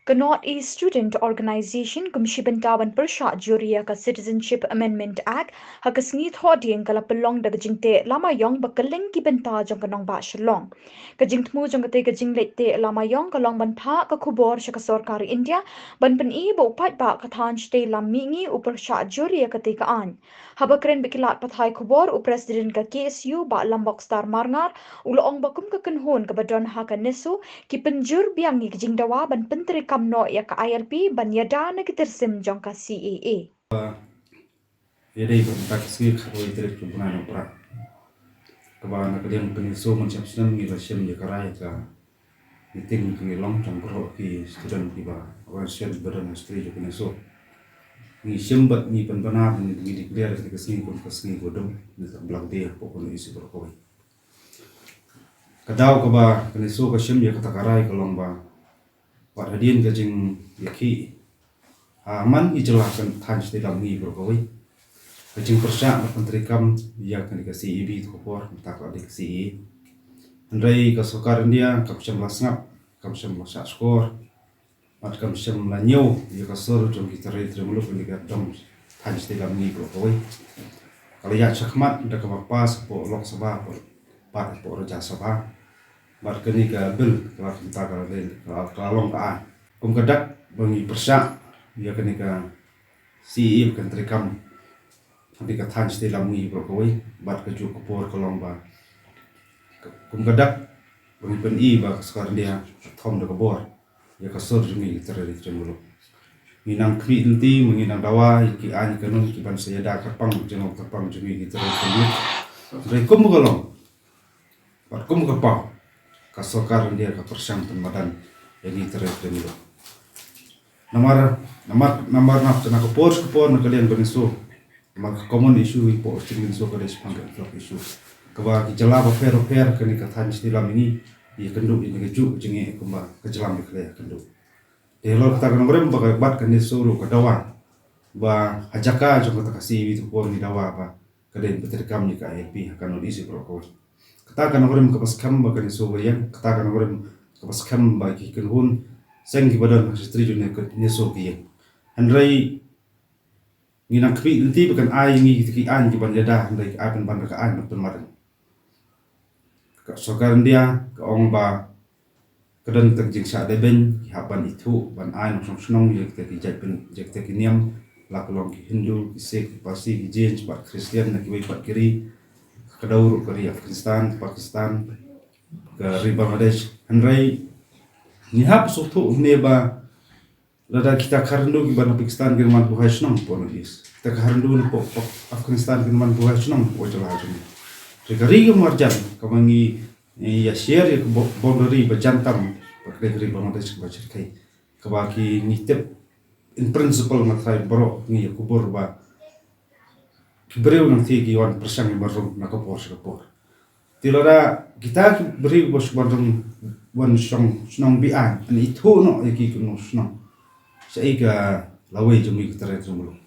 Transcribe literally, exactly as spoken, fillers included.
Ka North East Student Organisation kum shi bynta ban pyrshah jur ïa ka Citizenship Amendment Act, ha ka sngi Thohdieng ka la pynlong da ka jingteh lama ïong ba kylleng ki bynta jong ka nongbah Shillong. Ka jingthmu jong katei ka jingleit teh lama ïong ka long ban phah ka khubor sha ka sorkar India ban pyni ba u paidbah ka thaiñ shatei lam mihngi u pyrshah jur ïa katei ka aiñ. Haba kren bad ki lad pathai khubor, u President ka K S U, Bah Lambokstar Marngar, u la ong ba kum ka kynhun kaba don ha ka NESO, ki pynjur biang ïa ka jingdawa ban pyntreikam noh ïa ka I L P ban ïada na ki tyrsim jong ka C A A. Ïa dei ba mynta ka sngi khatwei tarik jong u bnai Nohprah, kaba na ka liang ka NESO mynshwa snem ngi la shim ïa ka rai ka meeting ka ngi long jong baroh ki student kiba, organisation ba don ha shatei jong ka NESO. Ngi shim bad ngi pynbna ngi, ngi declare ka sngi kum ka sngi ba dum, ne ka Black Day hapoh ka NESO baroh kawei. Ka daw kaba ka NESO ka shim ïa kata ka rai ka long ba wat hadien ka jingïakhih ha man ki jylla ka thaiñ shatei lam mihngi baroh kawei, ka jingpyrshah ban pyntreikam ïa kane ka C A B, to ka por mynta ka dei ka C A A. Hynrei ka sorkar India kam shym la sngap, kam shym la shah shkor, bad kam shym la ñiew ïa ka sur jong ki trai trai muluk kane ka dong thaiñ shatei lam mihngi baroh kawei. Ka la ïaid shakhmat da kaba pass hapoh Lok Sabha, bad hapoh Rajya Sabha. Bad kane ka bill ka la, mynta ka la, ka la, ka la long ka aiñ. Kum ka dak ba ngi pyrshah ïa kane ka C A A ba kan treikam ha kane ka thaiñ shatei lam mihngi baroh kawei, bad kajuh ka por ka long ba kum ka dak ba ngi pyni ba ka sorkar India ka thom da ka bor ïa ka sur jong ngi ki trai trai muluk. Ngi nang khmih lynti, ngi nang dawa ïa ki aiñ ki kanun kiban sa ïada kyrpang jong, kyrpang jong ngi ki trai trai muluk. Hynrei kum ka long bad kum ka paw, ka sorkar India ka pyrshang pynmadan ïa ngi ki trai trai muluk. Namar, namar, namar na, na ka por sha ka por na ka liang ka NESO, namar ka common issue hapoh ka NESO ka dei shaphang ka infrastructure issue, kaba ki jylla bapher bapher kane ka thaiñ shatei lam mihngi ïakynduh ïa kane kajuh ka jingeh kumba ka jylla Meghalaya ïakynduh. Te halor kata ka nongrim ba ka, bad ka NESO ruh ka dawa ba ha jaka jong kata ka C A B to ka por ngi dawa ba ka dei ban pyntreikam ïa ka I L P ha ka North East baroh kawei. Kata ka nongrim kaba skhem ba ka NESO ba ïeng, kata ka nongrim kaba skhem ba ki kynhun seng kiba don ha shatei jong ka NESO ki ïeng. Hynrei ngi nang khmih lynti ba kan ai ngi kita ki aiñ kiban ïada, hynrei ki ai pynban da ka aiñ ban pynmadan. Ka sorkar India ka ong ba ka don tang jingshah lehbeiñ, ki hap ban ithuh, ban ai nongshong shnong ïa kita ki jait pyn, ïa kita ki niam, la ka long ki Hindu, ki Sikh, ki Parsi, ki Jain, bad Khristan, na kiwei pat ki ri, ka daw ruh ka ri Afghanistan, Pakistan, ka ri Bangladesh. Hynrei ngi hap sngewthuh ne ba lada kita ka Hindu kiba na Pakistan kin wan buhai shnong hapoh North East, kita ka Hindu na hapoh Afghanistan kin wan buhai shnong hapoh jylla jong ngi. Te ka ri ka marjan kaba ngi, ngi ïa share ïa ka bo, boundary ba jan tam bad ka ri Bangladesh kaba shyrkhei, kaba ki ngi tip in principle nga trai baroh ngi ïa kubur ba ki briew nangta ki wan pyrshang ïa ban rung na ka por sha ka por. Te lada kita ki briew ba shu wan rung, wan shong shnong be-aiñ, yn ithuh noh ïa ki kum nongshong shnong, shaei ka lawei jong ngi ki trai trai muluk.